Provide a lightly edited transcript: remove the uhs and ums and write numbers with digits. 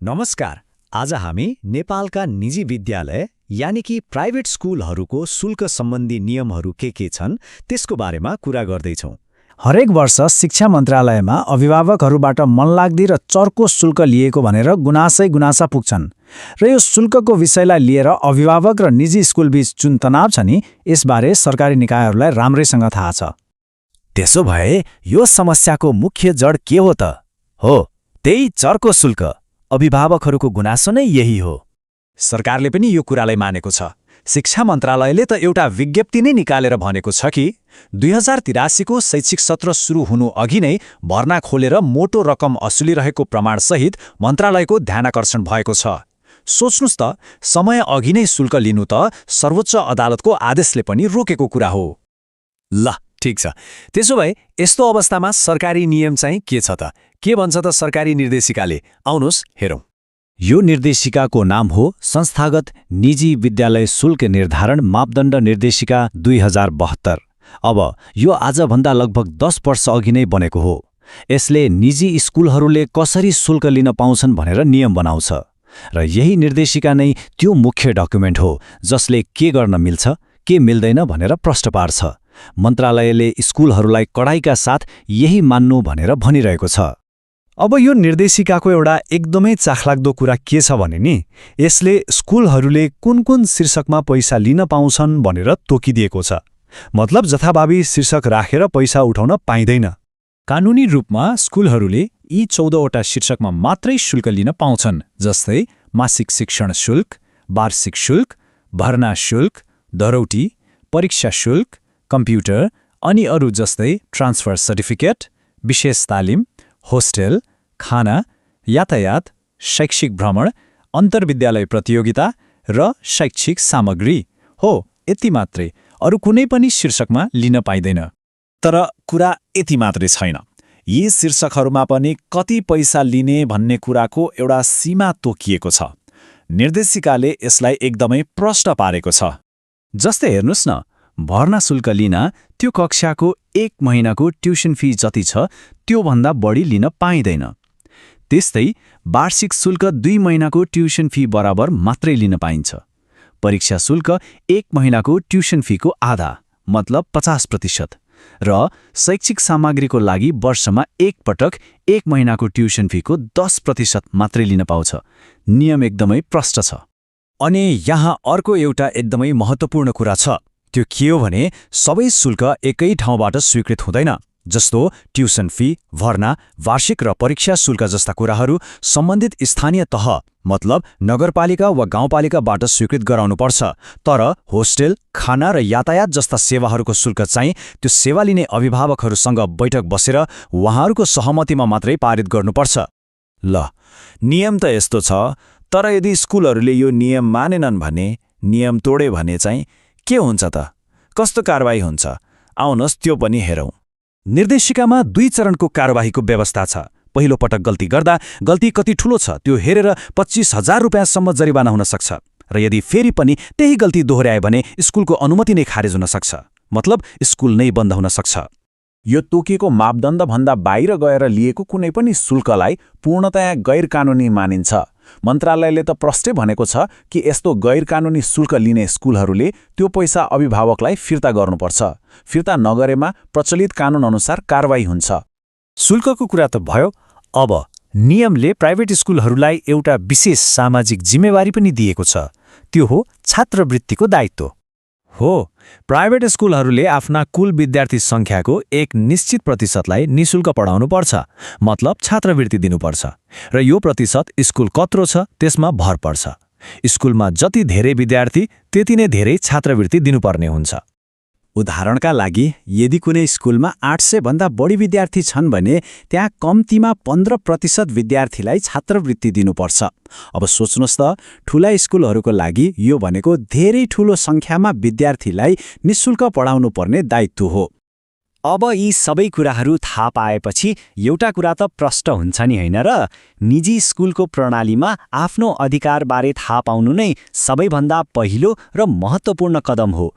नमस्कार। आज हामी नेपालका निजी विद्यालय यानि कि प्राइभेट स्कुलहरूको शुल्क सम्बन्धी नियमहरू के छन् त्यसको बारेमा कुरा गर्दैछौँ। हरेक वर्ष शिक्षा मन्त्रालयमा अभिभावकहरूबाट मनलाग्दी र चर्को शुल्क लिएको भनेर गुनासा पुग्छन् र यो शुल्कको विषयलाई लिएर अभिभावक र निजी स्कुलबीच जुन तनाव छ नि, यसबारे सरकारी निकायहरूलाई राम्रैसँग थाहा छ। त्यसो भए यो समस्याको मुख्य जड के हो त? हो, त्यही चर्को शुल्क। अभिभावकहरूको गुनासो नै यही हो। सरकारले पनि यो कुरालाई मानेको छ। शिक्षा मन्त्रालयले त एउटा विज्ञप्ति नै निकालेर भनेको छ कि 2083 को शैक्षिक सत्र सुरु हुनु अघि नै भर्ना खोलेर मोटो रकम असुलिरहेको प्रमाणसहित मन्त्रालयको ध्यानाकर्षण भएको छ। सोच्नुस् त, समय अघि नै शुल्क लिनु त सर्वोच्च अदालतको आदेशले पनि रोकेको कुरा हो। ल, ठिक छ। त्यसो भए यस्तो अवस्थामा सरकारी नियम चाहिँ के छ त? के भन्छ त सरकारी निर्देशिकाले? आउनुहोस् हेरौँ। यो निर्देशिकाको नाम हो संस्थागत निजी विद्यालय शुल्क निर्धारण मापदण्ड निर्देशिका 2072। अब यो आजभन्दा लगभग 10 वर्ष अघि नै बनेको हो। यसले निजी स्कुलहरूले कसरी शुल्क लिन पाउँछन् भनेर नियम बनाउँछ र यही निर्देशिका नै त्यो मुख्य डकुमेन्ट हो जसले के गर्न मिल्छ, के मिल्दैन भनेर प्रश्न पार्छ। मन्त्रालयले स्कुलहरूलाई कडाइका साथ यही मान्नु भनेर भनिरहेको छ। अब यो निर्देशिकाको एउटा एकदमै चाखलाग्दो कुरा के छ भने नि, यसले स्कुलहरूले कुन शीर्षकमा पैसा लिन पाउँछन् भनेर तोकिदिएको छ। मतलब जथाभावी शीर्षक राखेर पैसा उठाउन पाइँदैन। कानुनी रूपमा स्कुलहरूले यी 14वटा शीर्षकमा मात्रै शुल्क लिन पाउँछन्, जस्तै मासिक शिक्षण शुल्क, वार्षिक शुल्क, भर्ना शुल्क, धरौटी, परीक्षा शुल्क, कम्प्युटर अनि अरू जस्तै ट्रान्सफर सर्टिफिकेट, विशेष तालिम, होस्टेल, खाना, यातायात, शैक्षिक भ्रमण, अन्तर्विद्यालय प्रतियोगिता र शैक्षिक सामग्री। हो, यति मात्रै, अरू कुनै पनि शीर्षकमा लिन पाइँदैन। तर कुरा यति मात्रै छैन। यी शीर्षकहरूमा पनि कति पैसा लिने भन्ने कुराको एउटा सीमा तोकिएको छ। निर्देशिकाले यसलाई एकदमै प्रश्न पारेको छ। जस्तै हेर्नुस् न, भर्ना शुल्क लिन त्यो कक्षाको 1 महिनाको ट्युसन फी जति छ त्योभन्दा बढी लिन पाइँदैन। त्यस्तै वार्षिक शुल्क 2 महिनाको ट्युसन फी बराबर मात्रै लिन पाइन्छ। परीक्षा शुल्क 1 महिनाको ट्युसन फीको आधा, मतलब 50%, र शैक्षिक सामग्रीको लागि वर्षमा एक पटक 1 महिनाको ट्युसन फीको 10% मात्रै लिन पाउँछ। नियम एकदमै प्रष्ट छ। अनि यहाँ अर्को एउटा एकदमै महत्त्वपूर्ण कुरा छ। त्यो के हो भने सबै शुल्क एकै ठाउँबाट स्वीकृत हुँदैन। जस्तो ट्युसन फी, भर्ना, वार्षिक र परीक्षा शुल्क जस्ता कुराहरू सम्बन्धित स्थानीय तह मतलब नगरपालिका वा गाउँपालिकाबाट स्वीकृत गराउनुपर्छ। तर होस्टेल, खाना र यातायात जस्ता सेवाहरूको शुल्क चाहिँ त्यो सेवा लिने अभिभावकहरूसँग बैठक बसेर उहाँहरूको सहमतिमा मात्रै पारित गर्नुपर्छ। ल, नियम त यस्तो छ, तर यदि स्कुलहरूले यो नियम मानेनन् भने, नियम तोडे भने चाहिँ के हुन्छ त? कस्तो कारबाही हुन्छ? आउनुहोस् त्यो पनि हेरौँ। निर्देशिकामा 2 चरणको कारबाहीको व्यवस्था छ। पहिलो पटक गल्ती गर्दा गल्ती कति ठूलो छ त्यो हेरेर 25,000 रुपैयाँसम्म जरिवाना हुन सक्छ र यदि फेरि पनि त्यही गल्ती दोहोर्याए भने स्कुलको अनुमति नै खारेज हुन सक्छ। मतलब स्कुल नै बन्द हुन सक्छ। यो तोकिएको मापदण्डभन्दा बाहिर गएर लिएको कुनै पनि शुल्कलाई पूर्णतया गैर कानुनी मानिन्छ। मन्त्रालयले त प्रष्टै भनेको छ कि यस्तो गैर कानुनी शुल्क लिने स्कुलहरूले त्यो पैसा अभिभावकलाई फिर्ता गर्नुपर्छ। फिर्ता नगरेमा प्रचलित कानुन अनुसार कारबाही हुन्छ। शुल्कको कुरा त भयो। अब नियमले प्राइभेट स्कुलहरूलाई एउटा विशेष सामाजिक जिम्मेवारी पनि दिएको छ। त्यो हो छात्रवृत्तिको दायित्व। हो, प्राइभेट स्कुलहरूले आफ्ना कुल विद्यार्थी सङ्ख्याको एक निश्चित प्रतिशतलाई निशुल्क पढाउनु पर्छ, मतलब छात्रवृत्ति दिनुपर्छ। र यो प्रतिशत स्कुल कत्रो छ त्यसमा भर पर्छ। स्कुलमा जति धेरै विद्यार्थी त्यति नै धेरै छात्रवृत्ति दिनुपर्ने हुन्छ। उदाहरणका लागि, यदि कुनै स्कुलमा 800 भन्दा बढी विद्यार्थी छन् भने त्यहाँ कम्तीमा 15% विद्यार्थीलाई छात्रवृत्ति दिनुपर्छ। अब सोच्नुहोस् त, ठूला स्कुलहरूको लागि यो भनेको धेरै ठूलो सङ्ख्यामा विद्यार्थीलाई निशुल्क पढाउनु पर्ने दायित्व हो। अब यी सबै कुराहरू थाहा पाएपछि एउटा कुरा त प्रष्ट हुन्छ नि, होइन र? निजी स्कुलको प्रणालीमा आफ्नो अधिकारबारे थाहा पाउनु नै सबैभन्दा पहिलो र महत्त्वपूर्ण कदम हो।